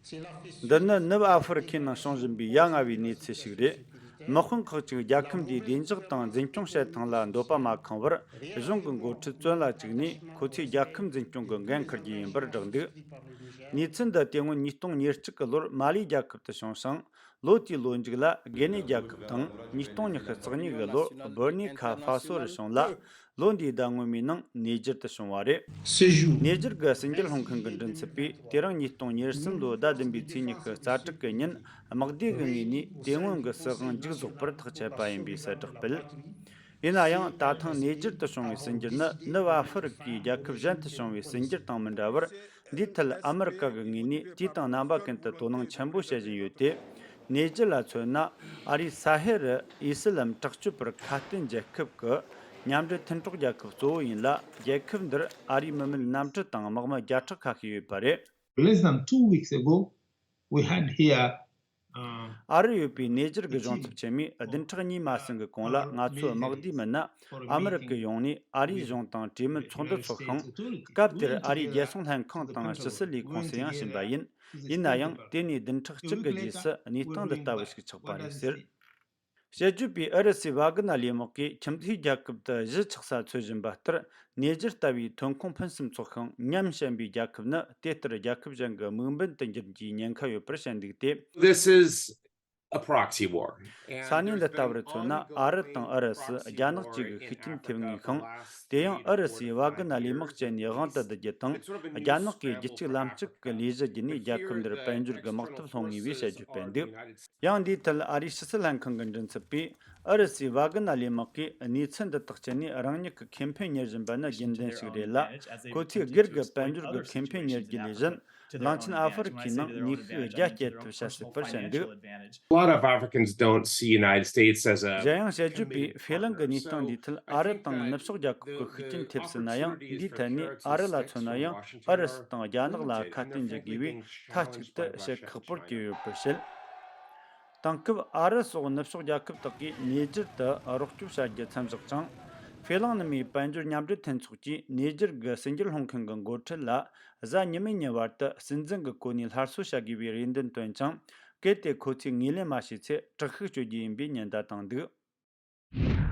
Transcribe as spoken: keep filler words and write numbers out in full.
འདི་ནི་ནུབ་ཨ་ཧྥེ་རི་ཁའི་ནང་བྱུང་བཞིན་པའི་ཡ་ང་བའི་གནས་ཚུལ་ཞིག་རེད། དམག་དཔོན་ཁག་ཅིག་རྒྱལ་ཁབ་འདིའི་བདེ་འཇགས་དང་འཛིན་སྐྱོང་བྱེད་སྟངས་ལ་འདོད་པ་མ་ཁེངས་པར། གཞུང་གི་འགོ་ཁྲིད་བཙོན་ལ་བཅུག་ནས། ཁོ་ཚོས་རྒྱལ་ཁབ་འཛིན་སྐྱོང་གི་འགན་འཁུར་རྒྱུ་ཡིན་པར་བསྒྲགས་འདུག་གནས་ཚུལ་འདི་དེ་སྔོན་ཉིས་སྟོང་ཉེར་གཅིག་གི་ལོར་མ་ལི་རྒྱལ་ཁབ་ཏུ་བྱུང་ཞིང་། ལོ་དེའི་ལོ་མཇུག་ལ་གྷི་ནེ་རྒྱལ་ཁབ་དང་། ཉིས་སྟོང་ཉི་ཤུ་རྩ་གཉིས་གི་ལོར་བྷུར་ནི་ཁ་ཧྥ་སོ་རུ་བྱུང་ལ། ལོ་འདིའི་ཟླ་སྔོན་མའི་ནང་ནེ་ཇར་དུ་བྱུང་བ་རེད། ནེ་ཇར་གྱི་ཟིན་བྲིས་སློང་མཁན་གྱི་མགྲིན་ཚབ་པས། དེ་རིང་ཉིས་སྟོང་ཉེར་གསུམ་ལོའི་ཟླ་བདུན་པའི་ཚེས་ཉི་ཤུ་རྩ་དྲུག་གི་ཉིན། དམག་སྡེ་གི་ངོས་ནས་དེ་སྔོན་གྱི་སྲིད་དབང་མཇུག་རྫོགས་པར་ཐག་བཅད་པ་ཡིན་པའི་གསལ་བསྒྲགས་སྤེལ། ཡིན་ན་ཡང་། ད་ཐེངས་ནེ་ཇར་དུ་བྱུང་བའི་ཟིན་བྲིས་ནི། ནུབ་ཨ་ཧྥེ་རི་ཁའི་རྒྱལ་ཁབ་གཞན་དུ་བྱུང་བའི་ཟིན་བྲིས་དང་མི་འདྲ་བར། འདིའི་ཐད་ཨ་མི་རི་ཀ་གི་ངོས་ནས་དུས་དང་རྣམ་པ་ཀུན་ཏུ་དོ་སྣང་ཆེན་པོ་བྱེད་བཞིན་ཡོད་དེ། ནེ་ཇར་ལ་མཚོན་ན། ཨ་རིའི་ས་ཧེ་རུ་ཨི་སི་ལམ་དྲག་སྤྱོད་པར་ཁ་གཏད་འཇལ་ཁུལ་གྱི་མཉམ་འབྲེལ་མཐུན་གྲོགས་རྒྱལ་ཁབ་གཙོ་བོ་ཡིན་ལ། རྒྱལ་ཁབ་འདིར་ཨ་རིའི་མི་མེད་གནམ་གྲུ་དང་དམག་མི་བརྒྱ་ཕྲག་ཁ་ཤས་ཡོད་པ་རེད། Less than two weeks ago, we had here, uh, ཨ་རི་ཡོད་པའི་ནེ་ཇར་གྱི་གཞུང་ཚབ་ཆེན་མོས་བདུན་ཕྲག་གཉིས་མ་ཟིན་གྱི་གོང་ལ། ང་ཚོའི་དམག་སྡེའི་མི་སྣ་ཨ་མི་རི་ཀའི་ཡོང་ནས་ཨ་རིའི་གཞུང་དང་གྲོས་མོལ་ཚོགས་འདུ་འཚོགས་ཤིང་། སྐབས་དེར་ཨ་རིའི་རྒྱལ་སྲུང་ལྷན་ཁང་དང་ཕྱི་སྲིད་ལས་ཁུངས་སུ་ཡང་ཕྱིན་པ་ཡིན། ཡིན་ན་ཡང་། དེ་ནས་བདུན་ཕྲག་གཅིག་གི་རྗེས་སུ་གནས་སྟངས་འདི་ལྟ་བུ་ཞིག་ཆགས་པ་རེད་ཟེར། དཔྱད་བརྗོད་པས་ཨུ་རུ་སུའི་ཝཱ་གི་ན་ལས་དམག་གིས་ཁྱིམ་མཚེས་རྒྱལ་ཁབ་ཏུ་གཞིས་ཆགས་ས་འཚོལ་བཞིན་པ་ལྟར། ནེ་ཇར་ལྟ་བུའི་ཐོན་ཁུངས་ཕུན་སུམ་ཚོགས་ཤིང་ཉམས་ཞན་པའི་རྒྱལ་ཁབ་ནི། དེ་ལྟར་རྒྱལ་ཁབ་གཞན་གྱི་དམིགས་འབེན་དུ་འགྱུར་རྒྱུའི་ཉེན་ཁ་ཡོད་པར་བཤད་འདུག་སྟེ། This is a proxy war. ས་གནས་འདི་ལྟ་བུར་མཚོན་ན། ཨ་རི་དང་ཨུ་རུ་སུ་རྒྱ་ནག་གཅིག་གི་ཤུགས་རྐྱེན་ཐེབས་ངེས་ཤིང་། དེ་ཡང་ཨུ་རུ་སུའི་ཝཱ་གི་ན་ལས་དམག་བཅད་ནས་དབང་དུ་བསྡུ་རྒྱུ་དང་། རྒྱ་ནག་གིས་རྒྱུད་གཅིག་ལམ་གཅིག་གི་ལས་གཞི་བརྒྱུད་ནས་རྒྱལ་ཁབ་འདིར་དཔལ་འབྱོར་གྱི་དམག་འཐབ་སློང་ངེས་པའི་དཔྱད་བརྗོད་སྤེལ་འདུག་ཡང་འདིའི་ཐད་ཨ་རིའི་ཕྱི་སྲིད་ལྷན་ཁང་གི་མགྲིན་ཚབ་པས། ཨུ་རུ་སུའི་ཝཱ་གི་ན་ལས་དམག་གིས་གནས་ཚུལ་འདི་དག་བྱས་ནས་རང་ཉིད་ཀྱི་ཁེ་ཕན་གཉེར་བཞིན་པ་ནི་རྒྱུན་ལྡན་ཞིག་རེད་ལ། ཁོ་ཚོས་སྒེར་གྱི་དཔལ་འབྱོར་གྱི་ཁེ་ཕན་གཉེར་རྒྱུ་ལས་གཞན། གླིང་ཆེན་ཨ་ཧྥེ་རི་ཁའི་ནང་ནུས་ཤུགས་རྒྱ་སྐྱེད་ཐབས་བྱ་སྲིད་པར་བཤད་འདུག A lot of Africans don't see United States as a གཞན་ཡང་། དཔྱད་བརྗོད་པས་ཧྥེ་གླིང་གི་གནས་སྟངས་འདིའི་ཐད་ཨ་རི་དང་ནུབ་ཕྱོགས་རྒྱལ་ཁབ་ཀྱི་ཤུགས་རྐྱེན་ཐེབས་སྲིད་ན་ཡང་། འདིའི་ཐད་ནས་ཨ་རི་ལ་མཚོན་ན་ཡང་། ཨུ་རུ་སུ་དང་རྒྱ་ནག་ལ་ཁ་གཏད་འཇལ་དགོས་པའི་མཐའ་གཅིག་ཏུ་བཤད་ཁག་པོར་གྱུར་ཡོད་པར་བཤད། དེང་སྐབས་ཨ་རི་སོགས་ནུབ་ཕྱོགས་རྒྱལ་ཁབ་དག་གིས་ནེ་ཇར་དུ་རོགས་སྐྱོབ་བྱ་རྒྱུ་མཚམས་བཞག་ཅིང་། ཧྥེ་གླིང་ནུབ་མིའི་དཔལ་འབྱོར་མཉམ་འབྲེལ་མཐུན་ཚོགས་ཀྱིས་ནེ་ཇར་གྱི་ཟིན་བྲིས་སློང་མཁན་གྱི་འགོ་ཁྲིད་ལ། གཟའ་ཉི་མའི་ཉིན་བར་དུ་སྲིད་འཛིན་གྱི་གོ་གནས་སླར་གསོ་བྱ་དགོས་པའི་རེ་འདུན་བཏོན་ཅིང་། གལ་ཏེ་ཁོ་ཚོས་ངོས་ལེན་མ་བྱས་ཚེ། དྲག་ཤུགས་སྤྱོད་རྒྱུ་ཡིན་པའི་ཉེན་བརྡ་བཏང་འདུག